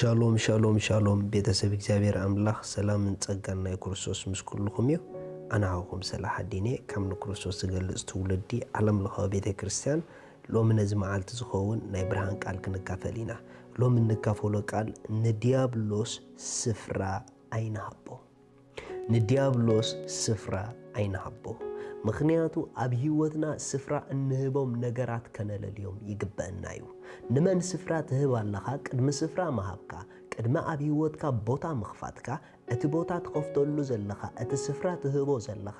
ሻሎም ሻሎም ሻሎም፣ ቤተሰብ እግዚኣብሔር ኣምላኽ ሰላምን ጸጋን ናይ ክርስቶስ ምስ ኩልኹም እዩ። ኣነ ሓውኹም ሰላሓዲን እየ። ካብ ንክርስቶስ ዝገልጽ ትውልዲ ዓለም ለኻዊ ቤተ ክርስቲያን፣ ሎሚ ነዚ መዓልቲ ዝኸውን ናይ ብርሃን ቃል ክንካፈል ኢና። ሎሚ እንካፈሎ ቃል ንዲያብሎስ ስፍራ ኣይንሃቦ። ንዲያብሎስ ስፍራ ኣይንሃቦ። ምኽንያቱ ኣብ ህይወትና ስፍራ እንህቦም ነገራት ከነለልዮም ይግበአና እዩ። ንመን ስፍራ ትህብ ኣለኻ? ቅድሚ ስፍራ ምሃብካ፣ ቅድሚ ኣብ ህይወትካ ቦታ ምኽፋትካ፣ እቲ ቦታ ትኸፍተሉ ዘለኻ፣ እቲ ስፍራ ትህቦ ዘለኻ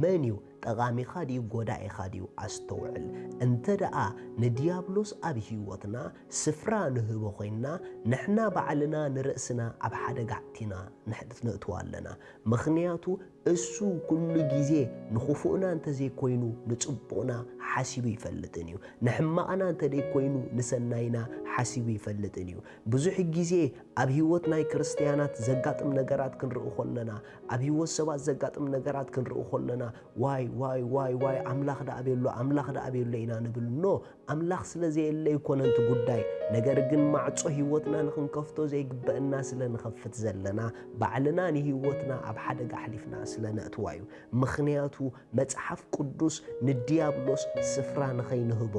መን እዩ? ጠቓሚኻ ድዩ? ጎዳኢኻ ድዩ? ኣስተውዕል። እንተ ደኣ ንዲያብሎስ ኣብ ህይወትና ስፍራ ንህቦ ኮይንና፣ ንሕና ባዕልና ንርእስና ኣብ ሓደጋ ኣእቲና ንሕድት ነእትዎ ኣለና። ምኽንያቱ እሱ ኩሉ ግዜ ንኽፉእና እንተዘይኮይኑ ንጽቡቕና ሓሲቡ ይፈልጥን እዩ። ንሕማቕና እንተደይኮይኑ ንሰናይና ሓሲቡ ይፈልጥን እዩ። ብዙሕ ግዜ ኣብ ህይወት ናይ ክርስትያናት ዘጋጥም ነገራት ክንርኢ ከለና፣ ኣብ ህይወት ሰባት ዘጋጥም ነገራት ክንርኢ ከለና፣ ዋይ ዋይ ዋይ ዋይ፣ ኣምላኽ ደኣ ቤሎ፣ ኣምላኽ ደኣ ቤሎ ኢና ንብል። ኖ፣ ኣምላኽ ስለ ዘየለ ኣይኮነን እቲ ጉዳይ። ነገር ግን ማዕጾ ህይወትና ንኽንከፍቶ ዘይግበአና ስለ ንኸፍት ዘለና፣ ባዕልና ንህይወትና ኣብ ሓደጋ ኣሕሊፍና ስለ ነእትዋ እዩ። ምኽንያቱ መጽሓፍ ቅዱስ ንዲያብሎስ ስፍራ ንኸይንህቦ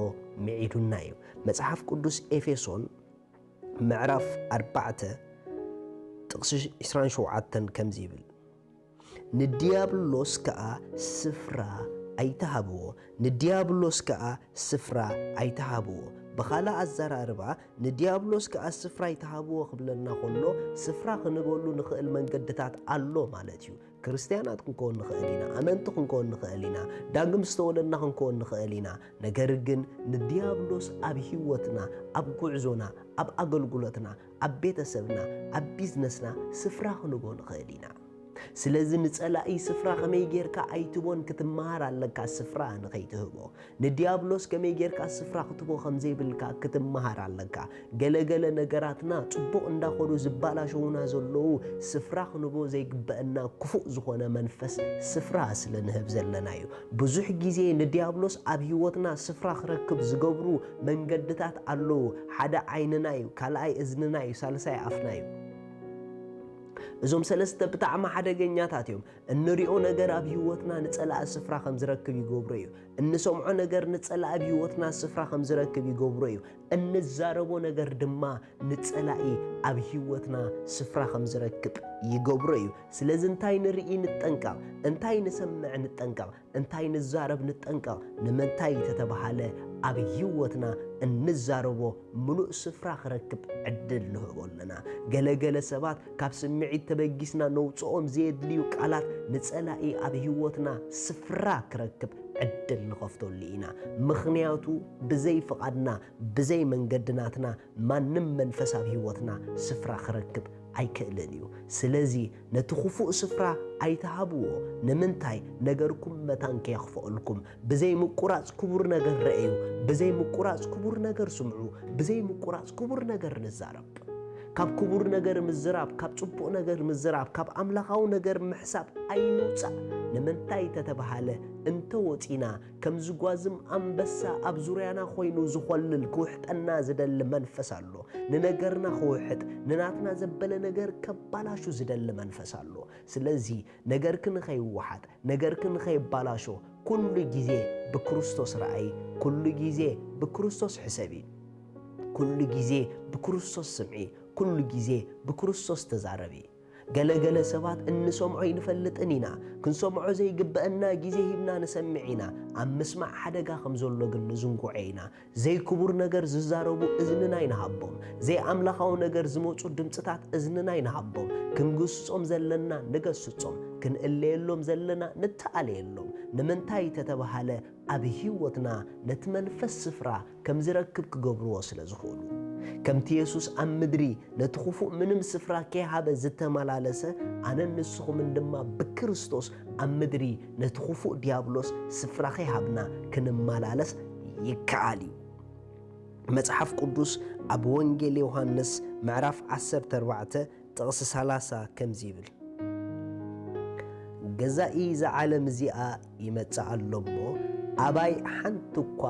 ምዒዱና እዩ። መጽሓፍ ቅዱስ ኤፌሶን ምዕራፍ ኣርባዕተ ጥቕሲ ዕስራን ሸውዓተን ከምዚ ይብል፣ ንዲያብሎስ ከኣ ስፍራ ኣይትሃብዎ፣ ንዲያብሎስ ከኣ ስፍራ ኣይትሃብዎ። ብኻልእ ኣዘራርባ ንዲያብሎስ ከኣ ስፍራ ኣይትሃብዎ ክብለና ከሎ፣ ስፍራ ክንበሉ ንኽእል መንገድታት ኣሎ ማለት እዩ። ክርስትያናት ክንከውን ንኽእል ኢና፣ ኣመንቲ ክንከውን ንኽእል ኢና፣ ዳግም ዝተወለድና ክንከውን ንኽእል ኢና። ነገር ግን ንዲያብሎስ ኣብ ህይወትና፣ ኣብ ጉዕዞና፣ ኣብ ኣገልግሎትና፣ ኣብ ቤተሰብና፣ ኣብ ቢዝነስና ስፍራ ክንቦ ንኽእል ኢና። ስለዚ ንጸላኢ ስፍራ ከመይ ጌርካ ኣይትቦን ክትመሃር ኣለካ፣ ስፍራ ንኸይትህቦ። ንዲያብሎስ ከመይ ጌርካ ስፍራ ክትቦ ከም ዘይብልካ ክትመሃር ኣለካ። ገለ ገለ ነገራትና ጽቡቕ እንዳኾኑ ዝባላሸዉና ዘለዉ ስፍራ ክንቦ ዘይግበአና ክፉእ ዝኾነ መንፈስ ስፍራ ስለ ንህብ ዘለና እዩ። ብዙሕ ግዜ ንዲያብሎስ ኣብ ህይወትና ስፍራ ክረክብ ዝገብሩ መንገድታት ኣለዉ። ሓደ ዓይንና እዩ፣ ካልኣይ እዝንና እዩ፣ ሳልሳይ ኣፍና እዩ። እዞም ሰለስተ ብጣዕሚ ሓደገኛታት እዮም። እንሪኦ ነገር ኣብ ህይወትና ንጸላኢ ስፍራ ከም ዝረክብ ይገብሮ እዩ። እንሰምዖ ነገር ንጸላኢ ኣብ ህይወትና ስፍራ ከም ዝረክብ ይገብሮ እዩ። እንዛረቦ ነገር ድማ ንጸላኢ ኣብ ህይወትና ስፍራ ከም ዝረክብ ይገብሮ እዩ። ስለዚ እንታይ ንርኢ ንጠንቀቕ፣ እንታይ ንሰምዕ ንጠንቀቕ፣ እንታይ ንዛረብ ንጠንቀቕ። ንምንታይ ተተባሃለ ኣብ ህይወትና እንዛረቦ ምሉእ ስፍራ ክረክብ ዕድል ንህቦ ኣለና። ገለገለ ሰባት ካብ ስምዒት ተበጊስና ነውጽኦም ዘየድልዩ ቃላት ንጸላኢ ኣብ ህይወትና ስፍራ ክረክብ ዕድል ንኸፍተሉ ኢና። ምኽንያቱ ብዘይ ፍቓድና፣ ብዘይ መንገድናትና ማንም መንፈስ ኣብ ህይወትና ስፍራ ክረክብ ኣይክእልን እዩ። ስለዚ ነቲ ክፉእ ስፍራ ኣይትሃብዎ። ንምንታይ? ነገርኩም መታን ከየኽፍኣልኩም። ብዘይ ምቁራጽ ክቡር ነገር ረኣዩ፣ ብዘይ ምቁራጽ ክቡር ነገር ስምዑ፣ ብዘይ ምቁራጽ ክቡር ነገር ንዛረብ። ካብ ክቡር ነገር ምዝራብ፣ ካብ ጽቡቕ ነገር ምዝራብ፣ ካብ ኣምላኻዊ ነገር ምሕሳብ ኣይንውጻእ። ንምንታይ ተተባሃለ እንተ ወጺና ከም ዝጓዝም ኣንበሳ ኣብ ዙርያና ኮይኑ ዝኾልል ክውሕጠና ዝደሊ መንፈስ ኣሎ። ንነገርና ክውሕጥ፣ ንናትና ዘበለ ነገር ከባላሹ ዝደሊ መንፈስ ኣሎ። ስለዚ ነገርኪ ንኸይወሓጥ፣ ነገርኪ ንኸይባላሾ ኩሉ ግዜ ብክርስቶስ ረኣዪ፣ ኩሉ ግዜ ብክርስቶስ ሕሰቢ፣ ኩሉ ግዜ ብክርስቶስ ስምዒ፣ ኩሉ ግዜ ብክርስቶስ ተዛረቢ። ገለገለ ሰባት እንሰምዖ ኣይንፈልጥን ኢና። ክንሰምዖ ዘይግበአና ግዜ ሂብና ንሰምዕ ኢና። ኣብ ምስማዕ ሓደጋ ከም ዘሎ ግን ንዝንግዖ ኢና። ዘይክቡር ነገር ዝዛረቡ እዝንና ኣይንሃቦም። ዘይኣምላኻዊ ነገር ዝመጹ ድምጽታት እዝንና ኣይንሃቦም። ክንግስጾም ዘለና ንገስጾም። ክንእለየሎም ዘለና ንተኣለየሎም። ንምንታይ ተተባሃለ ኣብ ህይወትና ነቲ መንፈስ ስፍራ ከም ዝረክብ ክገብርዎ ስለ ዝኽእሉ። ከምቲ የሱስ ኣብ ምድሪ ነቲ ክፉእ ምንም ስፍራ ከይሃበ ዝተመላለሰ፣ ኣነን ንስኹምን ድማ ብክርስቶስ ኣብ ምድሪ ነቲ ክፉእ ዲያብሎስ ስፍራ ከይሃብና ክንመላለስ ይከኣል እዩ። መጽሓፍ ቅዱስ ኣብ ወንጌል ዮሃንስ ምዕራፍ ዓሰርተ ኣርባዕተ ጥቕሲ ሰላሳ ከምዚ ይብል፣ ገዛኢ እዛ ዓለም እዚኣ ይመጽእ ኣሎ እሞ፣ ኣባይ ሓንቲ እኳ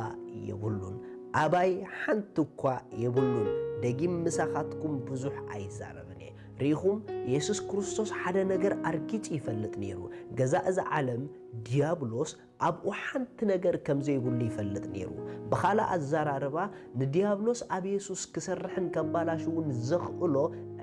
የብሉን። ኣባይ ሓንቲ እኳ የብሉን፣ ደጊም ምሳኻትኩም ብዙሕ ኣይዛረብን እየ። ርኢኹም፣ የሱስ ክርስቶስ ሓደ ነገር ኣርጊጹ ይፈልጥ ነይሩ። ገዛ እዛ ዓለም ዲያብሎስ ኣብኡ ሓንቲ ነገር ከም ዘይብሉ ይፈልጥ ነይሩ። ብኻልእ ኣዘራርባ፣ ንዲያብሎስ ኣብ የሱስ ክሰርሕን ከባላሽውን ዘኽእሎ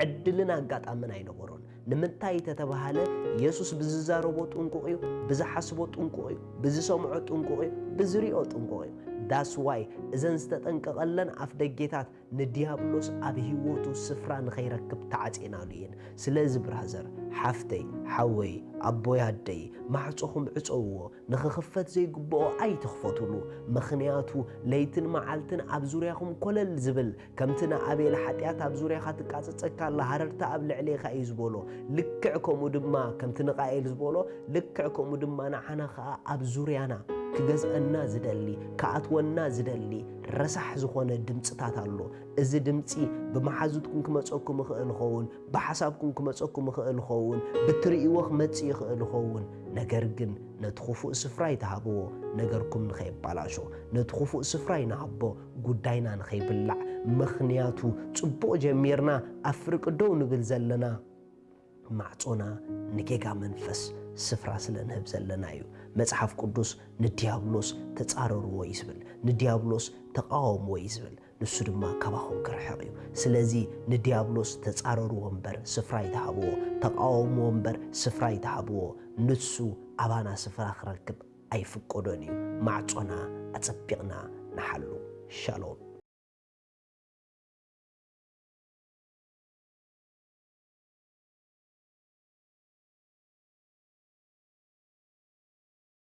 ዕድልን ኣጋጣምን ኣይነበሮን። ንምንታይ ተተባሃለ፣ የሱስ ብዝዛረቦ ጥንቁቕ እዩ፣ ብዝሓስቦ ጥንቁቕ እዩ፣ ብዝሰምዖ ጥንቁቕ እዩ፣ ብዝሪኦ ጥንቁቕ እዩ። That's why እዘን ዝተጠንቀቐለን ኣፍ ደጌታት ንዲያብሎስ ኣብ ህይወቱ ስፍራ ንኸይረክብ ተዓጽየናሉ እየን። ስለዚ ብራዘር፣ ሓፍተይ፣ ሓወይ፣ ኣቦይ፣ ኣደይ፣ ማዕጾኹም ዕጸውዎ፣ ንኽኽፈት ዘይግብኦ ኣይትኽፈቱሉ። ምኽንያቱ ለይትን መዓልትን ኣብ ዙርያኹም ኮለል ዝብል፣ ከምቲ ንኣቤል ሓጢኣት ኣብ ዙርያኻ ትቃጸጸካ ኣላ፣ ሃረርታ ኣብ ልዕሌኻ እዩ ዝበሎ። ልክዕ ከምኡ ድማ ከምቲ ንቃኤል ዝበሎ፣ ልክዕ ከምኡ ድማ ንዓና ኸኣ ኣብ ዙርያና ክገዝአና ዝደሊ፣ ክኣትወና ዝደሊ ረሳሕ ዝኾነ ድምጽታት ኣሎ። እዚ ድምጺ ብመሓዙትኩም ክመጸኩም ይኽእል ይኸውን፣ ብሓሳብኩም ክመጸኩም ይኽእል ይኸውን፣ ብትርእይዎ ክመጽእ ይኽእል ይኸውን። ነገር ግን ነቲ ኽፉእ ስፍራ ኣይትሃብዎ፣ ነገርኩም ንኸይባላሾ። ነቲ ኽፉእ ስፍራ ኣይንሃቦ፣ ጉዳይና ንኸይብላዕ። ምኽንያቱ ጽቡቕ ጀሚርና ኣፍርቂ ደው ንብል ዘለና፣ ማዕጾና ንጌጋ መንፈስ ስፍራ ስለ ንህብ ዘለና እዩ። መጽሓፍ ቅዱስ ንዲያብሎስ ተጻረርዎ እዩ ዝብል፣ ንዲያብሎስ ተቃወምዎ እዩ ዝብል። ንሱ ድማ ካባኹም ክርሕቕ እዩ። ስለዚ ንዲያብሎስ ተጻረርዎ እምበር ስፍራ ኣይትሃብዎ፣ ተቃወምዎ እምበር ስፍራ ኣይትሃብዎ። ንሱ ኣባና ስፍራ ክረክብ ኣይፍቀዶን እዩ። ማዕጾና ኣጸቢቕና ንሓሉ። ሻሎም።